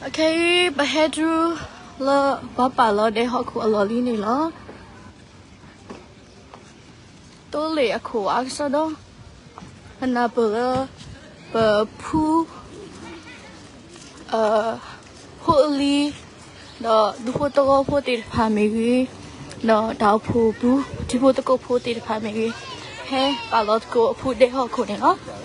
အခဲအံၤ ပဟဲတုၤလၢပှၤပာ်လီၤဒဲဟီၣ်ခိၣ်အလီၢ်လံန့ၣ်လီၤ. တိလ့ၣ်အခိၣ်အါကစီဒီ, ပနၢ်ပၢၢ်လၢ ပဖု ဖိအလံၤ, ဒီးဒူဖိသဝီဖိသ့ၣ်တဖၣ်မ့ၢ်ဂ့ၤ, ဒီးတၢ်အိၣ်ဖှိၣ်ပူၤ ထံဖိသကိးဖိသ့ၣ်တဖၣ်မ့ၢ်ဂ့ၤ, ဟဲပာ်လီၤသကိးအဖုဒဲဟီၣ်ခိၣ်န့ၣ်လီၤ.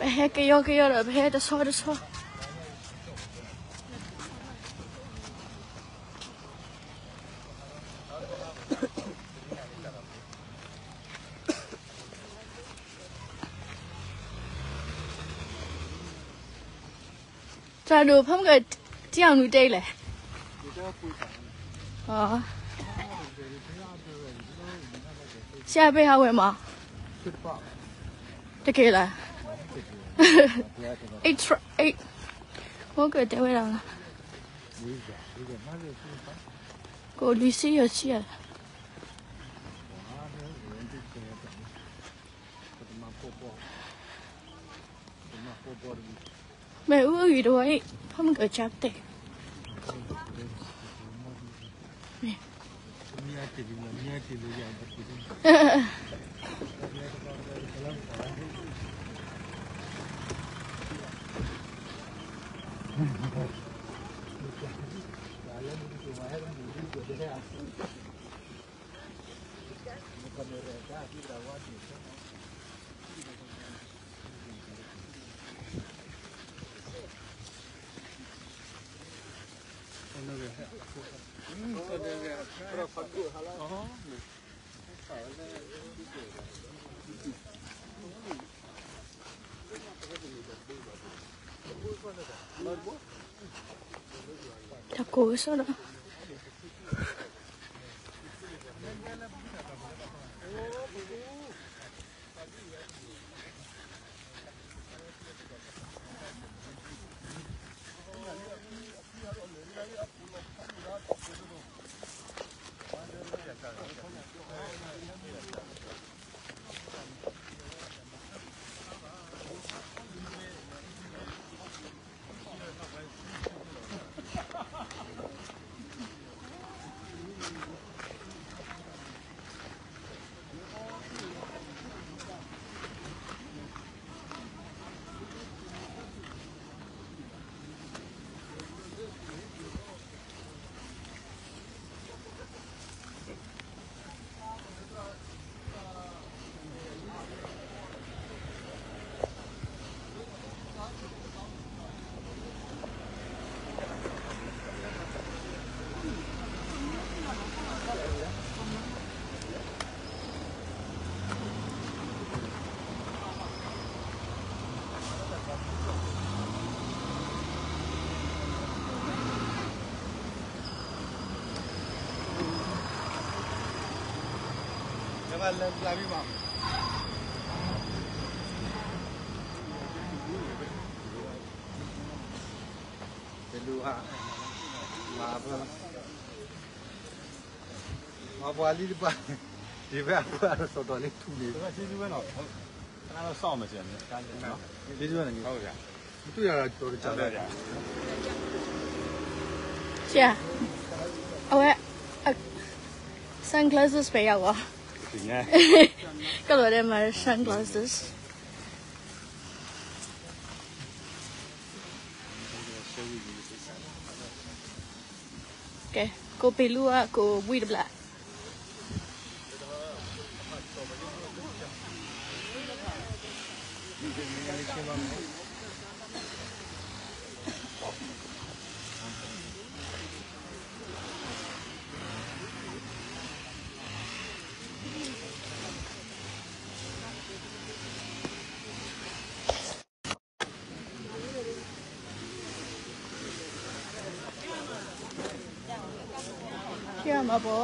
ပဟဲကယီကယီဒီး ပဟဲတဆီတဆီ တၢ်ဒိၣ်ဖးမုၢ်က တၢ်နုာ်တဲလဲၣ်, ဆရာ贝还会吗? တက့ၢ်လၢ အိၣ်ကတဲဝဲဒၣ် ကိးလွံၢ်ဆံယဲၢ်ဆံယဲၢ် မ့ၣ်အူအဂ့ၤတဝီအံၤ ဖးမုၢ်ကစၢ်တဲ တၢ်ကိးကစီဒီ မၤပှၤလံတပၤ, ဒ်ဝဲအပှၤစီၤတီၤလၢထူန့ၣ်, ဆရာ, အဝဲ sunglasses ပဲရပါ, ကလော်တဲ့မှာ sunglasses. ကဲ, ကိးပ့ၤလူၤအကိးဘှံးတဘျီ. မၤပီၤ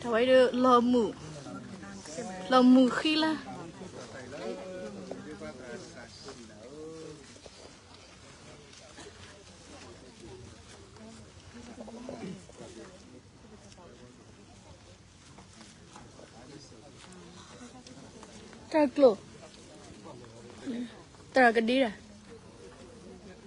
ထဝဲဒၣ် လီၤမုၢ်ဃံလၤ တၢ်ကျိၤ တၢ်ကဒံဒၣ်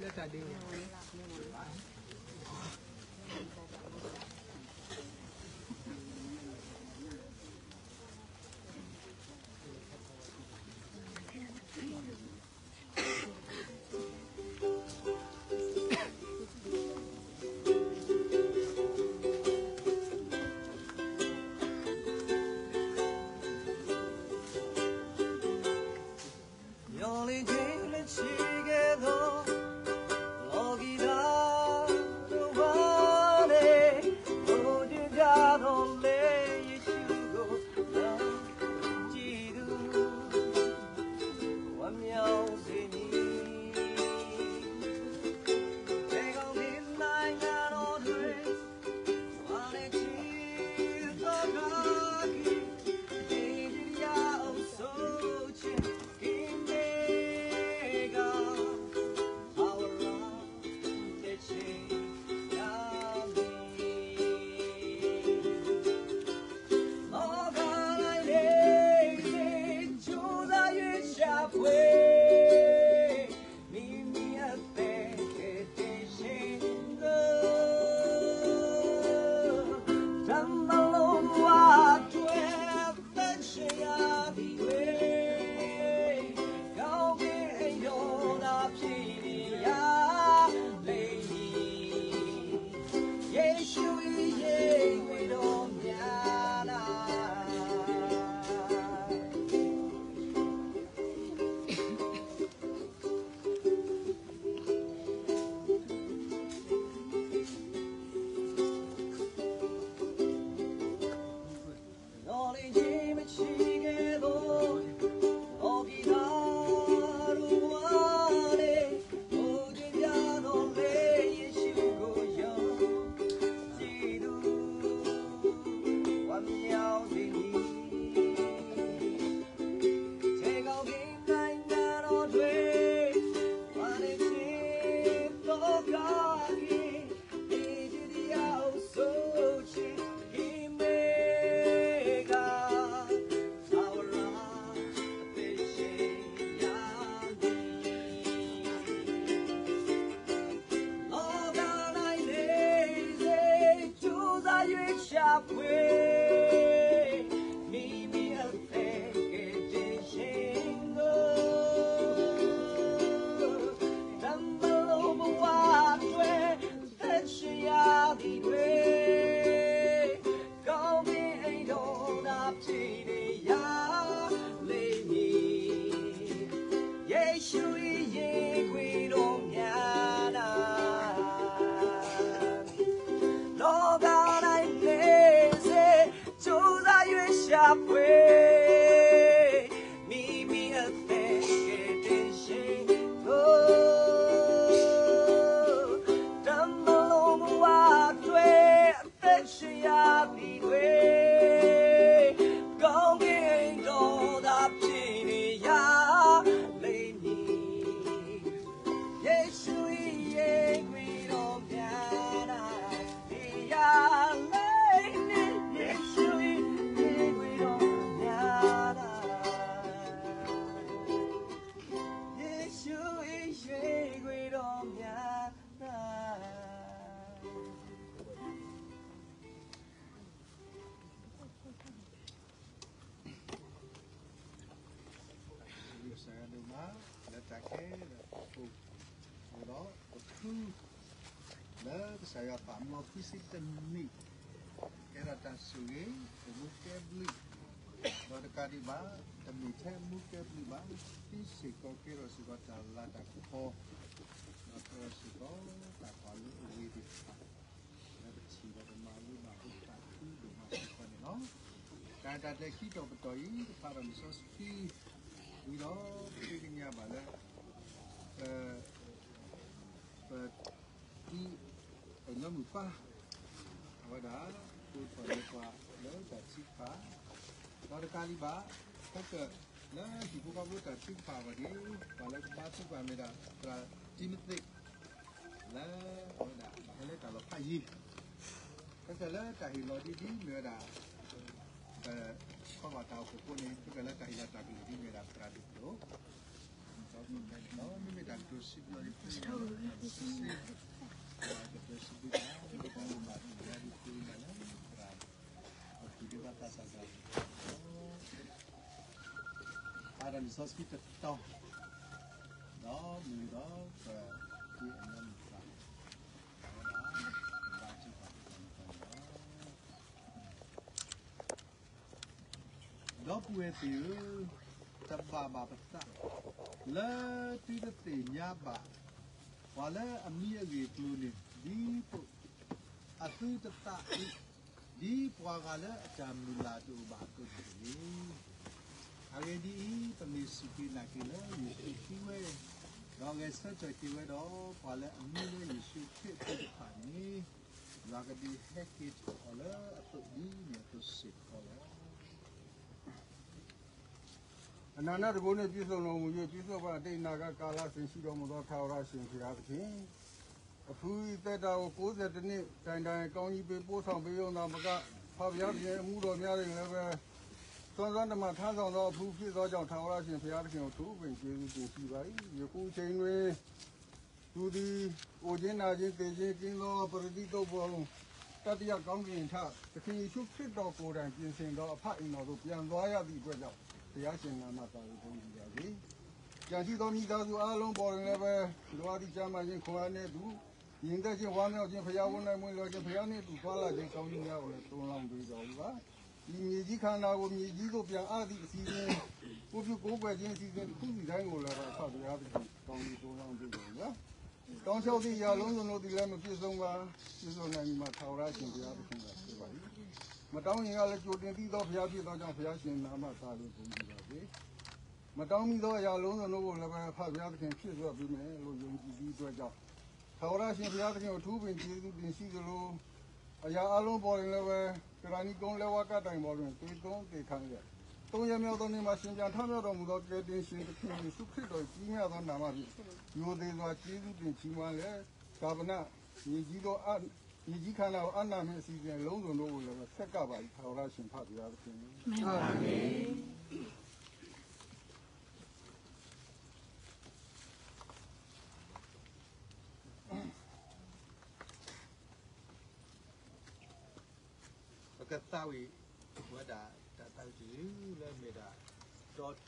ကစၢ်ယွၤဒိၣ်မး လၢတၢ်ခဲလၢာ်အပူၤ, အိၣ်ဒီးပဖု လၢကစၢ်ယွၤပာ်မူအဖုစ့တနံၣ်, ကဲထီၣ်တၢ်ဆိၣ်ဂ့ၤ ပမူကဲဘျုး, ဒီးတကးဒံးဘၣ် တမ့ၢ်ထဲမူကဲဘျုးဘၣ်, သ့စ့ၢ်ကီးကဲထီၣ်စ့ၢ်ကီးတၢ်လၤတၢ်ကပီၤ, ဒီးကဲထီၣ်စ့ၢ်ကီးတၢ်ကွၢ်လၢအဂ့ၤသ့ၣ်တဖၣ် ပမၤလိမၤဒိၣ်သးခုဒိၣ်မးစ့ၢ်ကီးန့ၣ်လီၤ. တၢ်တၢ်တဲခံတီၤပတီၢ်အံၤ တဖးဒီးလံာ်စီဆှံ ဝံၤဒီး ပဃ့ကညးဘၣ်လၢ ပ ပတံၤ ပညီမုၣ်ပၢ် အဝဲဒၣ် ကိးထီၣ်န့ၢ်ပှၤလၢတၢ်ထုကဖၣ် ဒီးတကးဒံးဘၣ် ခဲကၢၣ်လၢဟံၣ်ဖိဃီဖိတၢ်ထုကဖၣ်အဂီၢ်န့ၣ် ပှၤလၢကဘါထုကဖၣ်မ့ၢ်ဒၣ် သရၣ်တံၤမသ့း လၢအဝဲဒၣ် ဘၣ်ဟဲလၢတၢ်လီၤဖးယံၤ ခဲကၢၣ်လၢတၢ်ဟ့ၣ်လီၤဒ်ဒ်မ့ၢ်ဝဲဒၣ် ခီဘၣ်တၢ်အိၣ်ဖှိၣ်ဖိန့ၣ် ခဲကၢၣ်လၢတၢ်ဟ့ၣ်လီၤတၢ်ကလုၢ်ဒ်မ့ၢ်ဝဲဒၣ်သရၣ်ဒိၣ်ကတိၤ မ့မ့ၢ်တၢ်ကတိၤစံးဘျုးအီၤဒ်ဖဲန့ၣ် စံး ကတိၤစံးဘျုးတၢ် မ့ၢ်တၢ်ကမၤတၢ်ဒ်ဖဲန့ၣ်လၢ သရၣ် အပူၤဒ်ဘၣ်သးစၢ်က ဖးဒီးလံာ်စီဆှံတတီၤ ဒီးမ့ၢ်ဒီး ပတံၤအညီမုၣ်ပၢ် အဝဲဒၣ် ကဘါထုကဖၣ်တတီၤန့ၣ်လီၤ. ဒီပုၢ်ဝဲၢ်သ့ၣ်ဧၢ, တဘၣ်ဘၣ်ပသး လၢသုတသ့ၣ်ညါဘၣ် ပှၤလၢအမံအဂ့ၢ်အကျိၤန့ၣ် ဒ်သိးအသုတသးအံၤ ဒ်ပှၤဂၤလၢအတၢ်မုၢ်လၢ်တအိၣ်ဘၣ်အသိးန့ၣ်တဂ့ၤ. အဂ့ၢ်ဒ်အံၤ, ပမ့ၢ်စူၢ်က့ၤနာ်က့ၤလၢယ့ၣ်ၡူးသံဝဲ, ဒီးဂဲၤဆၢထၢၣ်က့ၤဝဲဒီး ပှၤလၢအမံလၢယ့ၣ်ၡူးခရံာ်အသးတဖၣ်န့ၣ်, ယွၤကဒုးဟဲက့ၤထီၣ်အီၤလၢအသိးဒ်န့ၣ်အသိးစ့ၢ်ကီးလီၤ. အနၢ်နၢ်တကိးန့ၣ် ပြည့်စုံတော်မူ၍ ပြည့်စုံပါတ့ၢ် နာဂကလ သင်ရှိတော်မူသော ထာဝရအရှင်ဘုရားသခင်, အဖုအံၤအသက်တာကို ကိုးဆယ်တစ်နှစ်တိုင်တိုင် ကောင်းကြီးပေးပို့ဆောင်ပေးရုံသာမက ဖခင်ဘုရားသခင် အမှုတော်များတွင်လည်းပဲ စွမ်းစွမ်းတမံ ထမ်းဆောင်သောအဖုဖြစ်သောကြောင့် ထာဝရအရှင်ဘုရားသခင်ကို အထူးပင်ကျေးဇူးတင်ရှိပါ၏။ ယခုအချိန်တွင် သူသည် အိုခြင်းနာခြင်းသေခြင်းကင်းသော ပရဒိၣ်သို့ တတိယကောင်းကင်ထံ သခင်ယေရှုခရစ်တော်ကိုယ်တိုင် ပြင်ဆင်သောအဖအအိမ်တော်သို့ ပြန်သွားရသည့်အတွက်ကြောင့် ဘုရားရှင်နာမသာကို ဂုဏ်ပြုပါစေ။ ကျန်ရှိသောမိသားစုအားလုံးပေါ်တွင်လည်းပဲ လိုအပ်သည့်ကျန်းမာခြင်း၊ ခွန်အားနည်းသူ၊ ငြိမ်သက်ခြင်း၊ ဝမ်းမြောက်ခြင်း၊ ဘုရားဝန်၌မွေးလျော်ခြင်း၊ ဘုရားနှင့်အတူသွားလာခြင်း ကောင်းကြီးများကိုလည်း သိုလှောင်ပေးတော်မူပါ။ ဒီမြေကြီးခန္ဓာကို မြေကြီးသို့ပြန်အပ်သည့်အစီအစဉ်၊ ကိုယ်ပြုကိုးကွယ်ခြင်းအစီအစဉ်တစ်ခုစီတိုင်းကိုလည်း အဖဘုရားသခင် ကောင်းကြီးသိုလှောင်ပေးတော်မူပါ။ တောင်းလျှောက်သည့်အရာလုံးစုံတို့သည်လည်း မပြည့်စုံပါ။ ပြည့်စုံနိုင်မည်မှာ ထာဝရရှင်ဘုရားသခင်သာဖြစ်ပါ၏။ မတောင်းရင်ကလည်း ကြိုတင်သိသောဘုရားဖြစ်သောကြောင့် ဘုရားရှင်နာမသာလို့ ဂုဏ်ပြုပါစေ။ မတောင်းမိသောအရာလုံးစုံတို့ကိုလည်းပဲ အဖဘုရားသခင်ဖြည့်စွက်ပေးမယ်လို့ ယုံကြည်သည့်အတွက်ကြောင့် ထာဝရရှင်ဘုရားသခင်ကို အထူးပင်ကျေးဇူးတင်ရှိသလို အရာအားလုံးပေါ်တွင်လည်းပဲ ကရဏီကုန်းလက်ဝါးကပ်တိုင်ပေါ်တွင် သွေးသွန်းသ့ခံလျက် သုံးရက်မြောက်သောနေ့မှာ ရှင်ပြန်ထမြောက်တော်မူသော ကယ်တင်ရှင်သခင်ယေရှုခရစ်တော်၏ ကြီးမြတ်သောနာမဖြင့် ရိုသေစွာကျေးဇူးတင်ချီးမွမ်းလျက် ဈာပန မြေကြီးသို့အပ် မြေကြီးခန္ဓာကိုအပ်နှံမည့်အစီအစဉ်အလုံးစုံတို့ကိုလည်းပဲ ဆက်ကပ်ပါ၏။ ထာဝရရှင်ဖဘုရားသခင်။ အာမင်။ ပကသးဝံၣ်ဝဲဒၣ် တၢ်သးဝံၣ်တၢ်လၢမ့ၢ်ဒၣ်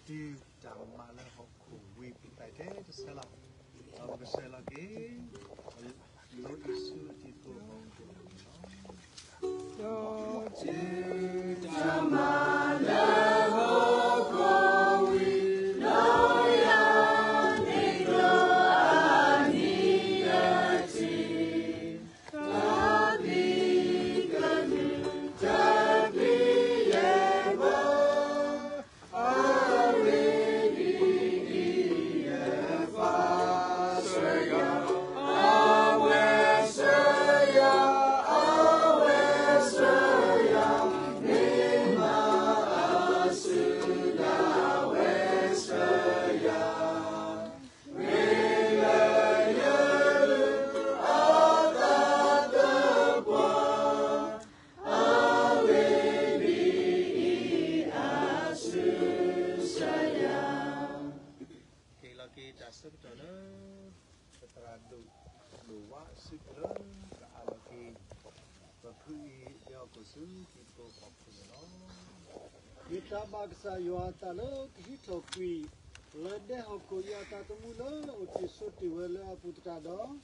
ဒီးတုၤတၢ်မၤလၢဟီၣ်ခိၣ်ဝံၤ ပသးတဲတဆၢလီၤ. ဒီးပကဆဲးလီၤက့ၤ လၢအံၣ်စရ့လးအတံၤသကိးအဂီၢ် ဒီးတုၤတၢ်မၤလၢဟီၣ်ခိၣ်ဝံၤ လီယၤန့ၣ်ဒိးအနံၤအထံး တၢ်ဘံၣ်ကနူၤ တၢ်ဘံၣ်ယဲၢ်ဘီ အဝဲဒ်အံၤ အဝဲစၢၤယၤ အဝဲစၢၤယၤ အဝဲစၢၤယၤ မ့ၢ်မၤအစုဒၣ် အဝဲစၢၤယၤ မ့ၢ်လၢယလူၤအသးသပှၢ် အဝဲဒ်အံၤ အစုစၢၤယၤ. က့ၤလီၤက့ၤတၢ်ဆၢကတီၢ်လၢ ပသရၣ်ဒိၣ်ဒိၣ်ဝါအစုပူၤလၢ ကအးလီၤက့ၤ ပဖုအံၤ ဒဲဟီၣ်ခိၣ်ဆူဟံၣ်ဖိဃီဖိန့ၣ်လီၤ. မ့ၢ်တၢ်ဘၣ်ကစၢ်ယွၤအသးလၢကဟံးထီၣ်ကွံာ် လၢဒဲဟီၣ်ခိၣ်အံၤအသးသမူလၢအအိၣ်တ့ၢ်ဆိးတ့ၢ်ဝဲလၢအပူၤသတးဒီး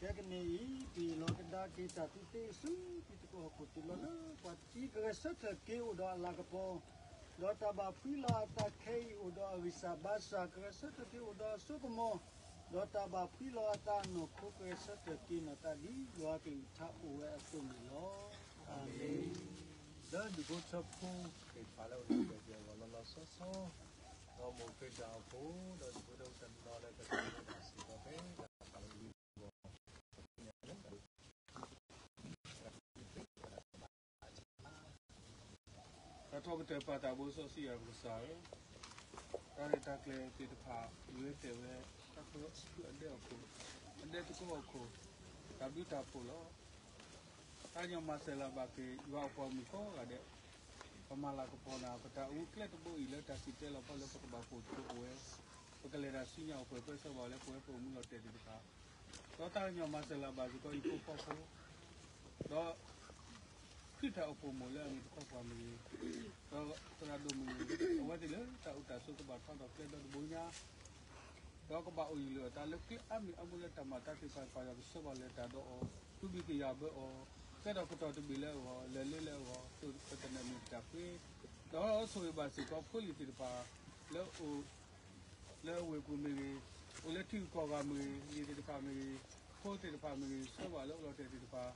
ခဲကနံၣ်အံၤ ပဟ့ၣ်လီၤကဒါက့ၤတၢ်သံသ့အစု တံၤသကိးဟီၣ်ခိၣ်သ့ၣ်လီၤလၢ ပှၤတကံကဂဲၤဆၢထၢၣ်က့ၤအိၣ်ဒီးအလၤကပီၤ ဒီးတၢ်ဘၣ်ဖှံလီၤအသးခဲအံၤအိၣ်ဒီးအဂံၢ်စၢ်ဘါစၢ် ကဂဲၤဆၢထၢၣ်က့ၤအိၣ်ဒီးအစိကမီၤ ဒီးတၢ်ဘၣ်ဖှံလီၤအသးနီၢ်ခိကရၢဆၢထၢၣ်က့ၤနီၢ်သးဒ်ယွၤအကလုၢ်ကထါအိၣ်ဝဲအသိးန့ၣ်လီၤ. အၤမ့ၣ်. လၢဒူၣ်ဖိထၢဖိ သ့ၣ်တဖၣ်လၢအိၣ်လၢပျၢၤပျၢၤအဂီၢ်လီၤလီၤဆီဆီ ဒီးမိၢ်ခရံာ်တၢ်အိၣ်ဖှိၣ် ဒီးဒူၣ်ဖိထၢဖိတနီၤလၢကသ့ၣ်ညါဘၣ်စ့ၢ်ကီးဖဲတၢ်ဖးလီၤ တၢ်ထီကတၢၢ်ပာ်သးဘိစီဆှံယွၤပကစၢ်ဧၢ, တၢ်ရဲၣ်တၢ်ကျဲၤသ့ၣ်တဖၣ် ဂဲၤတဲာ်ဝဲ တၢ်ဖုအဒဲအခိၣ်, အဒဲသကိးအခိၣ်, တၢ်ဘျုးတၢ်ဖှိၣ်လီၤ. တၢ်ညီမၤစၢၤလၢ်ဘၣ်က့ၤ ယွၤအပှၤမုၣ်ကိးဂၤဒဲး, ပမၤလၤကပီၤနၤ ပတၢ်အိၣ်မူကျဲတဘိအံၤ လၢတၢ်စံၣ်တဲၤလီၤဖီလၢပကဘၣ်ဖှိၣ်သကိးပဝဲ, ပကလဲၤတၢ်စံၣ်ညီၣ်အိၣ်ပှဲၤပၢဆှၢဘၣ်လၢပဝဲပအိၣ်မူလီၤတဲာ်သ့ၣ်တဖၣ်, ဒီးတၢ်ညီမၤစၢၤလၢ်ဘၣ်စ့ၢ်ကီး ဟံၣ်ဖိဃီဖိ ဒီး ခရံာ်တၢ်အိၣ်ဖှိၣ်မိၢ်လၢအမ့ၢ်တခီပှၤမ့ၢ်ဂ့ၤ, ဒီးသရၣ်ဒိၣ်မ့ၢ်ဂ့ၤ, အဝဲသ့ၣ်လၢတၢ်အိၣ်တၢ်ဆိးကဘၣ်ထီၣ်ဒီးကျဲဒီတဘိညါ, ဒီးကဘၣ်အိၣ်ယံၤလၢအသးလၢကျဲအါမံၤအါမံၤလၢတၢ်မၤတၢ်သ့ၣ်တဖၣ် ပၢ်ယွၤကဆှၢဘၣ်လၢတၢ်ဒီးအီၤ, သူၣ်ဘံၣ်ကယာ်ဘၢအီၤ, ကဲထီၣ်ကတီၢ်တဘ့ၣ်လၢအဂီၢ်, လဲၤလၢလၢအဂီၢ်, သိၣ်ကတၢၢ်န့ၣ်မ့ၢ်တၢ်ဃ့, ဒီးဆိၣ်ဂ့ၤဘၣ်စ့ၢ်ကီးဖိလံၤသ့ၣ်တဖၣ် လၢအိၣ် လၢဝ့ၢ်ပူၤမ့ၢ်ဂ့ၤ, အိၣ်လၢထံဂုၤကီၢ်ဂၤမ့ၢ်ဂ့ၤ, လံၤသ့ၣ်တဖၣ်မ့ၢ်ဂ့ၤ, ဖိသ့ၣ်တဖၣ်မ့ၢ်ဂ့ၤ, ဆှၢဘၣ်လၢအိၣ်လီၤတဲာ်သ့ၣ်တဖၣ်,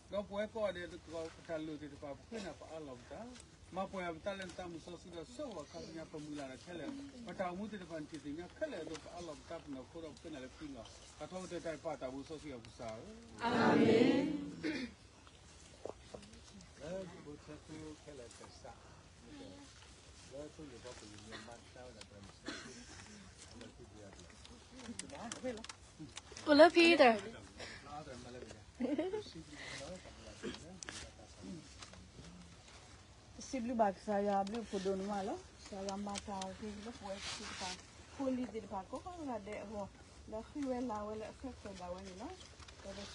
ဒီးပဝဲကိးဂၤဒဲး ပတၢ်လိၣ်သ့ၣ်တဖၣ် ပဃ့နၤပအးလီၤပသး, မၤပှဲၤအပသးလၢနသးမုၢ်စီဆှံဒီး ဆှၢဂီၤခါဆူညါ ပမုၢ်လၢ်တၢ်ခဲလၢာ်, ပတၢ်အိၣ်မူသ့ၣ်တဖၣ် နထံၣ်သ့ၣ်ညါခဲလၢာ်အသိး ပအးလီၤပသးပနီၢ်ခိဒီး ပဃ့နၤလၢခံဂီၢ်, တၢ်ထီကတၢၢ်တၢ်ပာ်သးဘိစီဆှံယွၤပကစၢ်ဧၢ, အၤမ့ၣ်. လၢဒူၣ်ဖိထၢဖိခဲလၢာ်ကစၢ်, လၢသိလ့ၣ်ဘီပလံၤမ့ၢ်မၤတၢ်ဝဲဒၣ်ပှၤမုၢ်ဆ့ၣ်, လၢခံပယီၤပူၤ, အိၣ်လၢဖံတၢ်, စံးဘျုးဘၣ်ကစၢ်ယွၤအဘျုးအဖှိၣ်ဒိၣ်န့ၣ်မးလီၤ. ကစၢ်ယွၤမၤတၢ်အဂ့ၤလၢပဝဲသ့ၣ်တဖၣ်, ဖိလံၤသ့ၣ်တဖၣ်ကိးဂၤဒဲးအဂီၢ်, လၢဃ့ဝဲလၤဝဲလၢအဆၢကတီၢ်ဒၣ်ဝဲန့ၣ်လီၤ.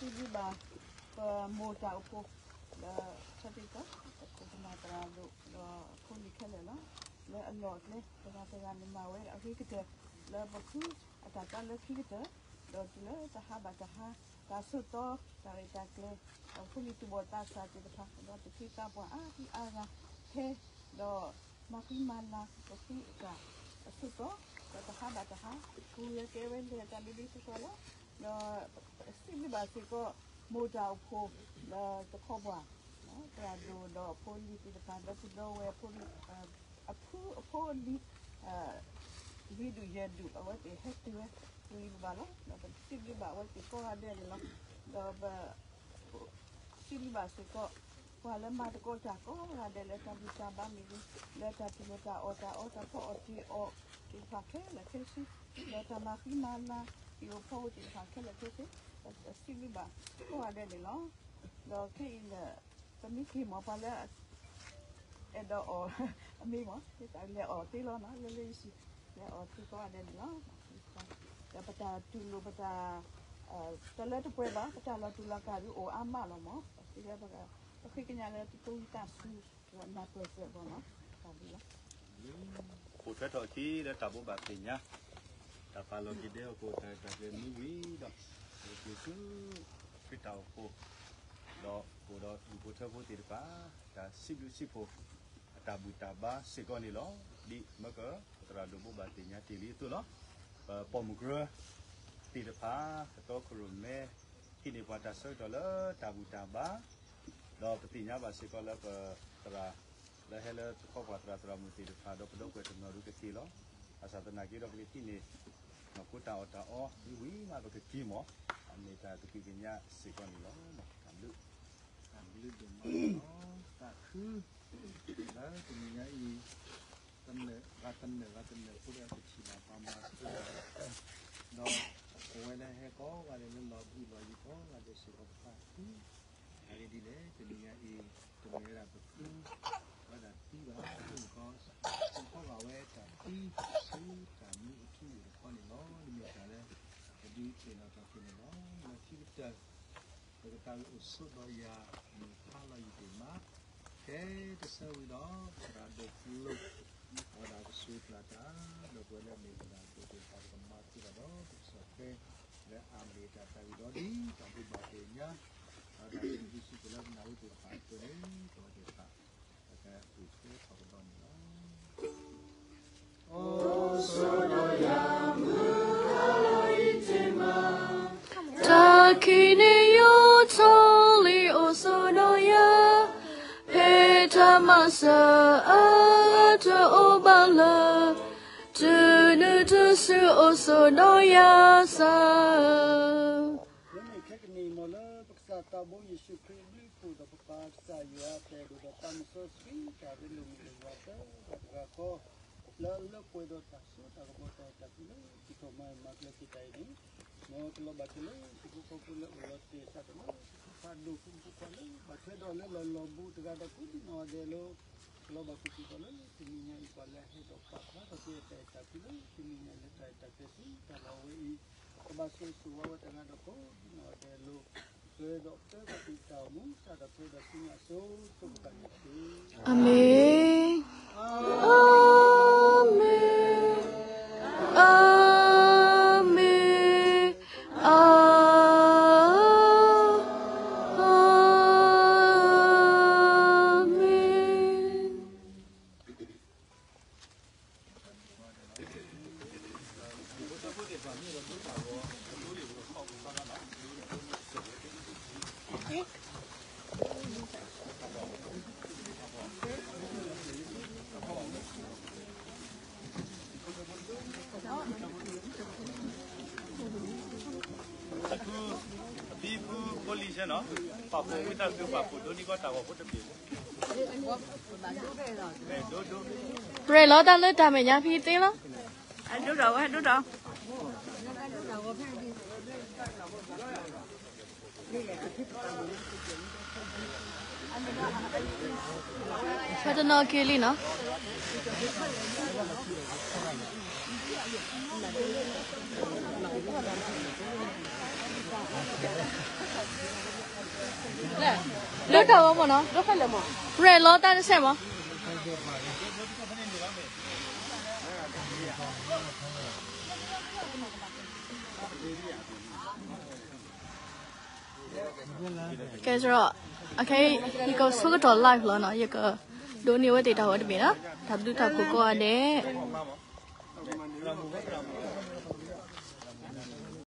ဒီးပစံးဘျုးဘၣ် ပမိၢ်တၢ်အိၣ်ဖှိၣ် လၢဆၢကတီၢ် ပခိၣ်ပနၢ်သရၣ်ဒိၣ် ဒီးအဖိလံၤခဲလၢာ်လီၤ. လၢအလီၢ်အကျဲ တဂၤတဂၤန့ၣ်မၤဝဲအဂ့ၤကတၢၢ် လၢပဖုအတၢ်သးလၢခံကတၢၢ်, ဒီးတုၤလၢတဟါဘၣ်တဟါ တၢ်ဆိးသီ တၢ်ရဲၣ်တၢ်ကျဲၤ ဒီးဖိလံၤသူၣ်ဘီၣ်သးစၢ်သ့ၣ်တဖၣ် ဒီးသူၣ်က့သးပှၢ်အါဒံအါဂၤ ဟဲ ဒီးမၤဃံမၤလၤ ပဖုအတၢ်အဆိးသီ ဒီးတဟါဘၣ်တဟါ ပူၤလၢကဲဝဲလဲၤတၢ်လၢလၢပှဲၤပှဲၤလီၤ. ဒီးစံးဘျုးဘၣ်စ့ၢ်ကီး မိၢ်တၢ်အိၣ်ဖှိၣ် လၢတခီပှၤ သရၣ်ဒိၣ်ဒီးအဖိလံၤသ့ၣ်တဖၣ် ဒီပုၢ်ဒီဝဲၢ် အဖိအဖိအလံၤ လွံၢ်ဒူၣ်ယဲၢ်ဒူၣ် အဝဲသ့ၣ်ဟဲတုၤဝဲ ပလံၤပဘၣ်လီၤ. ဒီးပစံးဘျုးဘၣ်အဝဲသ့ၣ်ကိးဂၤဒဲးန့ၣ်လီၤ. ဒီးပ စံးဘျုးဘၣ်စ့ၢ်ကီး ပှၤလၢမၤသကိးတၢ်ကိးဂၤဒဲး လၢတၢ်ဘူၣ်တၢ်ဘါမ့ၢ်ဂ့ၤ, လၢတၢ်တူၢ်လိာ်တၢ်အီၣ်တၢ်အီ တၢ်ဖီအီၣ်တ့ၢ်အီၣ်သ့ၣ်တဖၣ်ခဲလၢာ်ခဲဆ့, ဒီးတၢ်မၤဃံမၤလၤ ဟံၣ်ဖိဃီဖိသ့ၣ်တဖၣ်ခဲလၢာ်ခဲဆ့, စံးဘျုးဘၣ်ကိးဂၤဒဲးန့ၣ်လီၤ. ဒီးခဲအံၤန့ၣ် ပမ့ၢ်က့ၤမ့ၢ်ပှၤလၢ အဲၣ်ဒိးအီၣ် အမ့ၢ်မ့ၢ် လဲၤအီၣ်သ့လီၤနီၤ လၢလၢယစံး လဲၤအီၣ်သ့ကိးဂၤဒဲးန့ၣ်လီၤ. ဒီးပတၢ်တူၢ်လိာ်ပတၢ် တလၢတပှဲၤဘၣ် ပတၢ်လီၤတူာ်လီၤကာ်ဒုးအိၣ်အါမးလီၤမး ပဃ့ကညးလၢတၢ်သူၣ်ဝံၣ်သးဆူ နၢ်ပၢၢ်စၢၤအဂီၢ်နီၤ တၢ်ဘျုးလီၤ. အိၣ်ထွဲထီၣ်အခံလၢတၢ်ဘိးဘၣ်သ့ၣ်ညါ တၢ်ပာ်လီၤက့ၤဒဲးအဃိ တၢ်ရဲၣ်တၢ်ကျဲၤမံဝံၤဒီး အိၣ်က့ၤဆူ ခရံာ်တၢ်အိၣ်ဖှိၣ် ဒီးအိၣ်ဒီးဒူၣ်ဖိထၢဖိသ့ၣ်တဖၣ် တၢ်စံးဘျုးစံးဖှိၣ် အတၢ်ဘူၣ်တၢ်ဘါစ့ၢ်ကီးန့ၣ်လီၤ. ဒ်မၢကသရၣ်ဒိၣ်ဘိးဘၣ်သ့ၣ်ညါတ့ၢ်လံအသိးလီၤ. ပပိာ်မုၣ်ကရၢသ့ၣ်တဖၣ် ကတီခိၣ်ရိၣ်မဲ ဟံးန့ၢ်ပှၤတၢ်ဆၢကတီၢ်လၢတၢ်ဘူၣ်တၢ်ဘါ ဒီးပသ့ၣ်ညါဘၣ်စ့ၢ်ကီးလၢပသရၣ် လၢဟဲလၢတခီပှၤသရၣ်သရၣ်မုၣ်သ့ၣ်တဖၣ် ဒီးပဒီပုၢ်ဝဲၢ်တနီၤဒုးကသ့လီၤ. ဘၣ်ဆၣ်သနာ်က့ဒီး ပကဟံးန့ၢ် နီၢ်ခိတၢ်အီၣ်တၢ်အီ မ့ၢ်ဝံၤမး ပကက့ၤမီၢ် အမ့ၢ်တၢ်သးခုကညးစ့ၢ်ကီးန့ၣ်လီၤ. တၢ်ဘျုး တၢ်ဘျုးဒိၣ်မးလီၤ. သးခု လၢတနံၤညါအံၤ တနၢၤဂၤတနၢၤဂၤတနၢၤ ဖိလၢအကထံၣ်ဘၣ်ပှၤမၤသကိး ဒီးအဝဲလၢဟဲကိးဂၤဒဲးလၢလီၤဘှံးလီၤယံၤကိးဂၤဒဲးစ့ၢ်ကီး ပသးခု အဂ့ၢ်ဒ်လဲၣ် တနံၤညါအံၤ တမ့ၢ်ဝဲဒၣ်ပဖု ဝဲဒၣ်သံဘၣ် မ့ၢ်ကီး စံးထီၣ်ဘၣ်ဝဲတၢ်သံဆူတၢ်မံအထူအယိာ်တခီန့ၣ်လီၤ. မ့ၢ်တၢ်လၢ ပဒုးသ့ၣ်နီၣ်ထီၣ်က့ၤန့ၣ်လီၤ. လၢခံကတၢၢ် ပကသးဝံၣ်အိၣ်ဆိးဒီးယၤ မုၢ်ဖးလီၤယံၤဒိၣ်မး ကဲတဆၢဝံၤဒီး သရၣ်ဒိၣ်ကျိ အဝဲဒၣ်ကဆိးကျၢ်တၢ် ဒီးပဝဲလၢအမ့ၢ်သရၣ်ဒိၣ်သ့ၣ်တဖၣ် ပကမၤသကိးဒီး ပကဆီၣ်ထွဲ လၢအမ့ၢ်တၢ်သးဝံၣ်ဒီးဒ် တၢ်ဘိးဘၣ်သ့ၣ်ညါ ဒီးတၢ်သးဝံၣ်ဒ်ဆူၣ်ကလၢပနၢ်ဟူသ့ၣ်တဖၣ်အသိးန့ၣ် ပဝဲသ့ၣ်တဖၣ် ပကအိၣ်ဆူၣ်ထီၣ်ကဒီးန့ၣ်လီၤ. အိၣ်ဆိးဒီးယၤ မုၢ်ဖးလီၤယံၤဒိၣ် ခံနံၣ်ယိးထီၣ်လံအိၣ်ဆိးဒီးယၤ, ဖဲတၢ်မၤစၢၤအါအါတအိၣ်ဘၣ်လၢၤ, တုၤနုၤတစုအိၣ်ဆိးဒီးယၤစၢ်. လၢမုၢ်ခဲကနံၣ်မ့ၢ်လၢပကစၢ်သးဘိယ့ၣ်ၡူးခရံာ်အဘျုးအဖှိၣ်ဒီး ပပၢ်ကစၢ်ယွၤအတၢ်အဲၣ်ဒိၣ်ဒီးတၢ်မုၢ်စီဆှံတၢ်ရ့လိာ်မုၢ်လၢ်ယွၤသၢဂၤတဂၤဃီ, လၢလၢပှဲၤဒီးတၢ်စိတၢ်ကမီၤတၢ်အဲၣ်တၢ်ကွံလၢ တံၤထီၣ်မၤအၢမၤကျၢၤက့ၤတၢ်အံၤန့ၣ်, မ်ကလီၤဘၣ်က့ၤလၢဟံၣ်ဖိဃီဖိလၢအိၣ်လီၤတဲာ်တၢ်ဒီးလၢ ဟံၣ်ဖိဃီဖိဖးဒိၣ် ဟံၣ်ဖိဃီဖိလၢဘၣ်ထွဲဒီးလၢလီၢ်လီၤဘူးတဂၤဒီးကိးဒံနီၢ်ဂၤဒဲးလီၤ. ကလီၤဘၣ်က့ၤစ့ၢ်ကီးလၢတနံၤညါအံၤ ပှၤလၢအဟဲဒီးပာ်ဖျါထီၣ်က့ၤအတၢ်အဲၣ်တၢ်ကွံလၢတနံၤညါလၢတၢ်အဲၣ်တၢ်ကွံဆူတၢ်လီၤဝဲအံၤ, ကဘၣ်ဆိၣ်ဂ့ၤဆိၣ်ဝါဝဲတဂၤဒီးကိးဒံနီၢ်ဂၤဒဲးလီၤ. ပၢၤဒီးပၢၤဘၣ်က့ၤတၢ်အိၣ်မူ စးထီၣ်ဖဲဒီးဆူညါအစိၤစိၤဃၣ်ဃၣ်န့ၣ်တက့ၢ်. အၤမ့ၣ်, အၤမ့ၣ်, အၤမ့ၣ်, အၤမ့ၣ်. ရဲၣ်လီၤတၢ်လၢတၢ်မဲာ်ညါဖဲသ့လီၤ. ဒိၣ်ဒီးဝဲဒိၣ်ဒီး ဖဲတနီၤက့ၤလံနီၤ. လၢတၢ်ဂီၤမ့ၢ်နီၤ, ရဲၣ်လီၤတၢ်တဆဲးမး. ကဲဒီး အခဲအံၤ ယကဆိကတီၢ် live လီၤနီၤ, ယကဒိးန့ၢ်ဝဲသ့ၣ်တၢ်ဂီၤတဘ့ၣ်နီၤ, တၢ်ဘျုးတၢ်ဖှိၣ်ကိးဂၤဒဲး.